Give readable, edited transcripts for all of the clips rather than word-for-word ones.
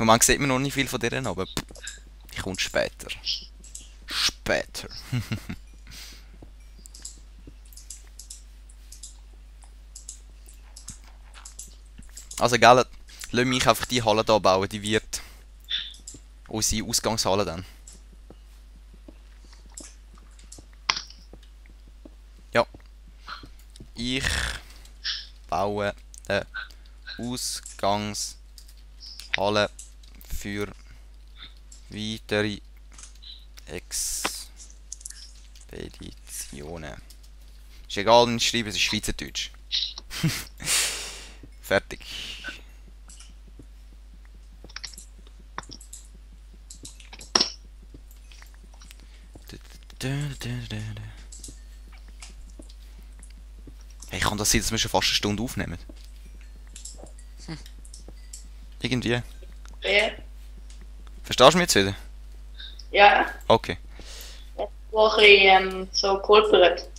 Im Moment sieht man noch nicht viel von denen, aber ich komme später. Später. Also gell, lass mich einfach die Halle hier bauen, die wird unsere Ausgangshalle dann. Ja. Ich baue eine Ausgangshalle für weitere Expeditionen. Ist egal, ich schreibe, es ist Schweizerdeutsch. Fertig. Hey, kann das sein, dass wir schon fast eine Stunde aufnehmen? Irgendwie. Ja. Verstehst du mich jetzt wieder? Ja. Okay. Wo ein bisschen so geholpert.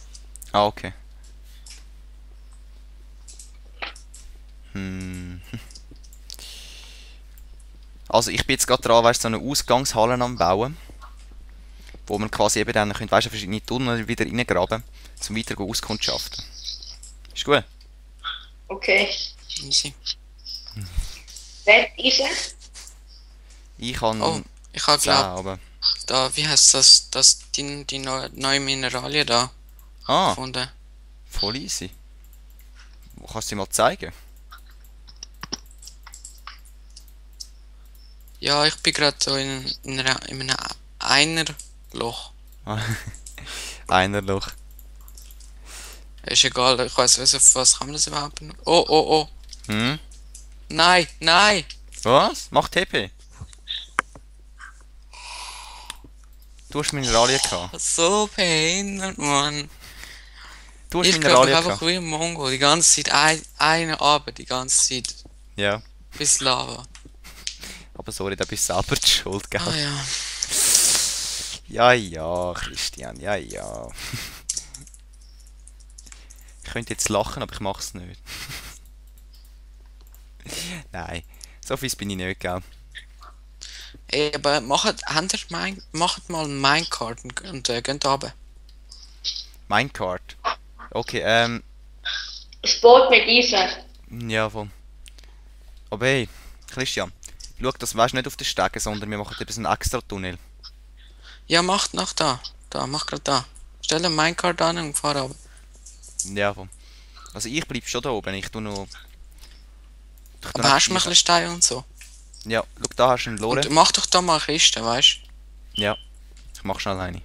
Ah, okay. Hm. Also ich bin jetzt gerade dran, weißt du, so eine Ausgangshalle am Bauen. Wo man quasi eben dann, weißt du, verschiedene Tunnel wieder reingraben, zum weiter auskundschaften. Ist gut? Okay. Easy. Wer ist es? Ich kann Oh, ich habe 10, glaub, aber... da, wie heißt das, die neue Mineralien da Ah, gefunden. voll easy. Wo kannst du dir mal zeigen? Ja, ich bin gerade so in einem Einerloch. Einerloch. Ist egal, ich weiß nicht, auf was kann man das überhaupt noch? Oh, oh, oh. Hm? Nein, nein! Was? Mach TP. Du hast Mineralien gehabt. So behindert, Mann. Du hast Ich glaube Mineralien einfach gehabt. wie ein Mongo, die ganze Zeit eine Arbeit, die ganze Zeit. Ja. Bis Lava. Aber sorry, da bist du selber die schuld, gell? Ah ja. Ja, ja, Christian, ja, ja. Ich könnte jetzt lachen, aber ich mach's nicht. Nein, so fies bin ich nicht, gell? Ey, aber macht mal ein Minecart und geht runter. Minecart. Okay, Das Boot mit Eisen. ja, voll. Aber hey, Christian, schau, das wärst nicht auf den Stegen, sondern wir machen eben so einen extra Tunnel. Ja, macht nach da. Da, mach grad da. Stell einen Minecart an und fahr runter. Ja, voll. Also ich bleib schon da oben, ich tu noch... Aber hast du noch ein bisschen Stein und so? Ja, schau, da hast du einen Lore. Und mach doch da mal eine Kiste, weißt Ja, ich mach schnell eine.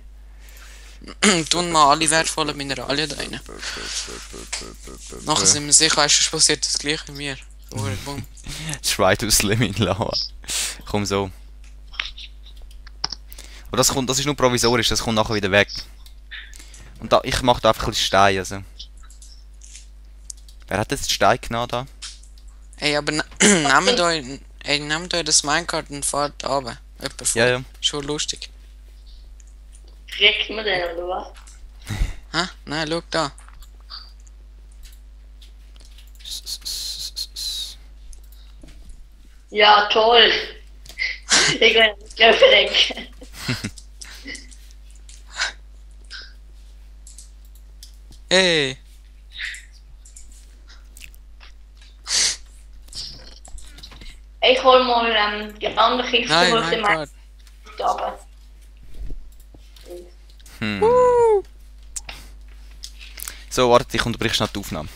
du? Tun mal alle wertvollen Mineralien da rein. Nachher sind wir sicher, weißt du, es passiert das gleiche wie mir. So, boom. Schreit aus Slim Lava. Komm so. Aber das ist nur provisorisch, das kommt nachher wieder weg. Und da, ich mach da einfach ein bisschen Stein, also. Wer hat jetzt Stein genommen da? Ey, aber nehmt euch das Minecart und fahrt runter. Jemand Ja, ja. Schon lustig. Kriegt man den oder was? Hä? Nein, schau da. Ja, toll. Ich bin nicht aufgeregt. Hey! Ich hol mal die andere Kiste, Nein, wo ich den Minecart. habe. Hm. So, warte, ich unterbrich schnell die Aufnahme.